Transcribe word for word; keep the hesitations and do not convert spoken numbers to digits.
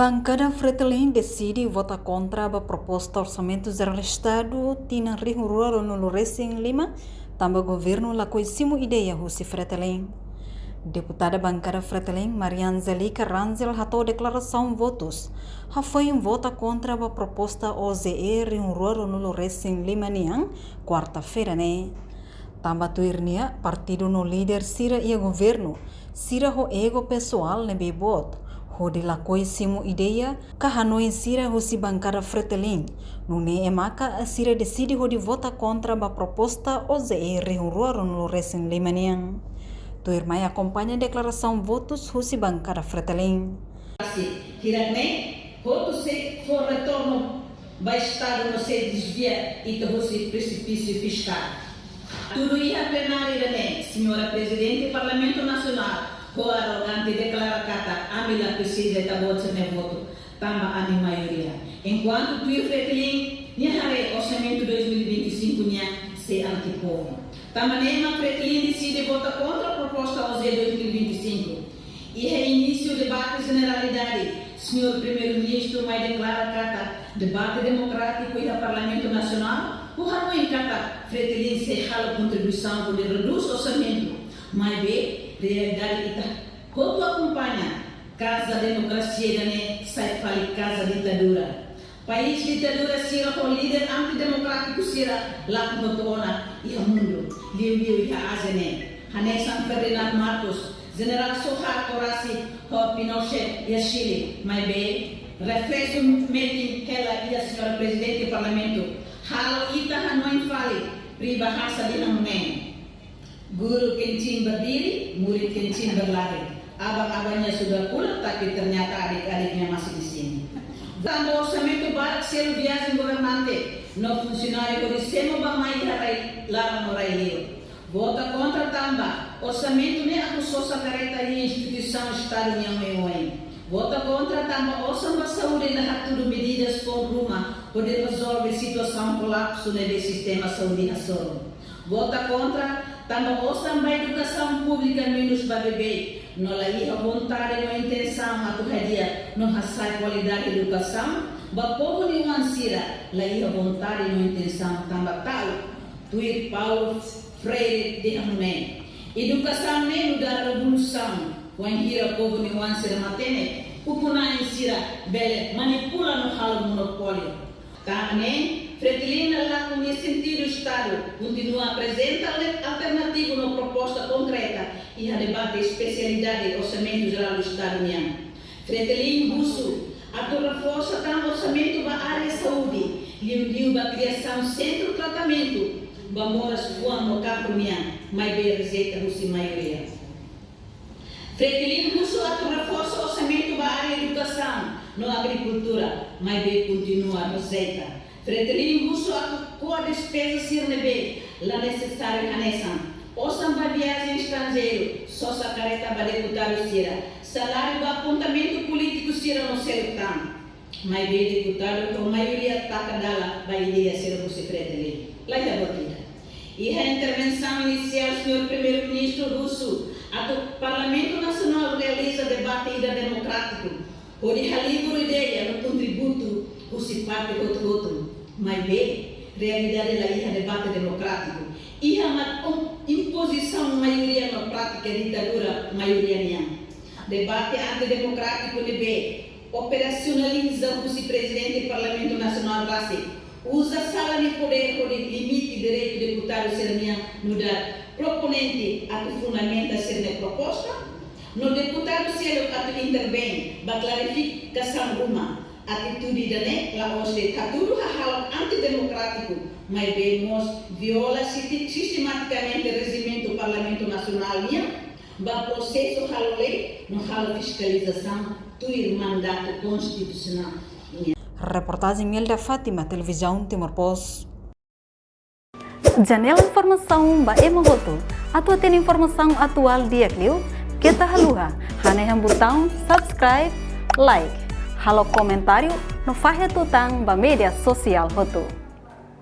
Bankada Fretilin deside vota kontra ba proposta Orsamentu Jerál Estadu tinan rihun rua ruanulu resin lima, tanba governu lakohi simu ideia husi Fretilin. Deputada bankada Fretilin, Maria Angélica Rangel, hato'o deklarasaun votus hafoin vota kontra ba proposta O J E rihun rua ruanulu resin lima nian, kuarta-feira ne'e. Tanba tuir nia, partidu no líder sira iha governu, sira ho ego pesoál ne'ebé boot, hodi lakohi simu ideia ka hanoin sira husi bankada Fretilin, nune'e maka sira deside hodi vota kontra ba proposta O J E rihun rua ruanulu resin lima nian. Tuirmai akompaña deklarasaun votus husi bankada Fretilin. Hirak ne'e, hotu sei fó retornu ba Estadu no sei dezvia ita husi presipísiu fiskál. Tudu iha plenária ida-ne'e, Señora Prezidente Parlamentu Nasionál, ho arrogante deklara katak ami la presiza ita-boot sira-nia votu, tanba ami maioria. Enkuantu tuir Fretilin nia haree, Orsamentu dois mil e vinte e cinco nian sei anti-povu. Tanba ne'e mak Fretilin deside vota kontra proposta O J E dois mil e vinte e cinco. Iha inísiu debate jeneralidade, Señór Primeiru-Ministru mai deklara katak debate demokrátiku iha Parlamentu Nasionál, ho hanoin katak Fretilin sei halo kontribuisaun hodi redús orsamentu. Maibé, realidade ita hotu akompaña, kaza demokrasia ida-ne'e sai fali kaza ditadura. País ditadura sira ho líder antidemokrátiku sira lakon hotu ona iha mundu, liuliu iha Ázia ne'e. Hanesan Ferdinand Marcos, Jenerál Soeharto rasik ho Pinochet iha Chile, maibé refleksaun metin hela iha Señór Prezidente Parlamentu, halo ita hanoin fali, pribahasa dehan nune'e: Guru kencing berdiri, murid kencing berlari. Abang-abangnya sudah pulang, tapi ternyata adik-adiknya masih di sini. Tanba orsamentu barak selu viajen governante no funsionáriu hodi semo bá-mai iha rai laran no rai liur. Vota kontra tanba orsamentu ne'e atu sosa kareta iha instituisaun Estadu nian oioin. Vota kontra tanba osan ba saúde la hatudu medidas foun ruma hodi rezolve situasaun kolapsu ne'ebé sistema saúde hasoru. Vota kontra tanba osan ba edukasaun públika menus ba beibeik, no la iha vontade no intensaun atu hadi'a no hasa'e kualidade edukasaun ba povu nia oan sira. La iha vontade no intensaun tanba ta'uk, tuir Paulo Freire dehan nune'e: Edukasaun ne'e nu'udar revolusaun, wainhira povu nia oan sira matenek, ukun-na'in sira bele manipula no halo monopóliu. Tanba ne'e, Fretilin la lakon nia sentidu Estadu, kontinua aprezenta le-, alternativu no proposta konkreta iha debate espesialidade Orsamentu Jerál Estadu nian. Fretilin husu atu reforsa tan orsamentu ba área saúde, liuliu ba kriasaun sentru tratamentu ba moras fuan no kankru nian, maibé rejeita husi maioria. Fretilin husu atu reforsa orsamentu ba área edukasaun no agrikultura, maibé kontinua rejeita. Fretilin husu atu ko'a despeza sira ne'ebé la nesesáriu, hanesan osan ba viajen estranjeiru, sosa kareta ba deputadu sira, saláriu ba apontamentu polítiku sira no seluk tan. Maibé deputadu ho maioria taka dala ba ideia sira husi Fretilin. La iha buat ida. Iha intervensaun inisiál, Señór Primeiru-Ministru husu atu Parlamentu Nasionál realiza debate ida demokrátiku, hodi halibur ideia no kontributu husi parte hotu-hotu. Maibé, realidade la iha debate demokrátiku. Iha mak im-, impozisaun maioria no prátika ditadura maioria nian. Debate antidemokrátiku ne'ebé operasionaliza husi Prezidente Parlamentu Nasionál rasik, uza sala nia podér hodi limita direitu deputadu sira-nian nu'udar proponente atu fundamenta sira-nia proposta, no deputadu seluk atu intervein ba klarifikasaun ruma. Atitude ida-ne'e la'ós de'it hatudu hahalok antidemokrátiku, maibé mós viola siti-, sistematikamente rejimentu Parlamentu Nasionál nian, ba prosesu halo lei no halo fiskalizasaun tuir mandatu konstitusionál nian. Reportajen Imelda Fátima, Televizaun Timor Post. Janela informasaun ba ema hotu. Atu hatene informasaun atuál di'ak liu, keta haluha hanehan butaun subscribe, like, halo komentáriu no fahe tutan ba média sosiál hotu.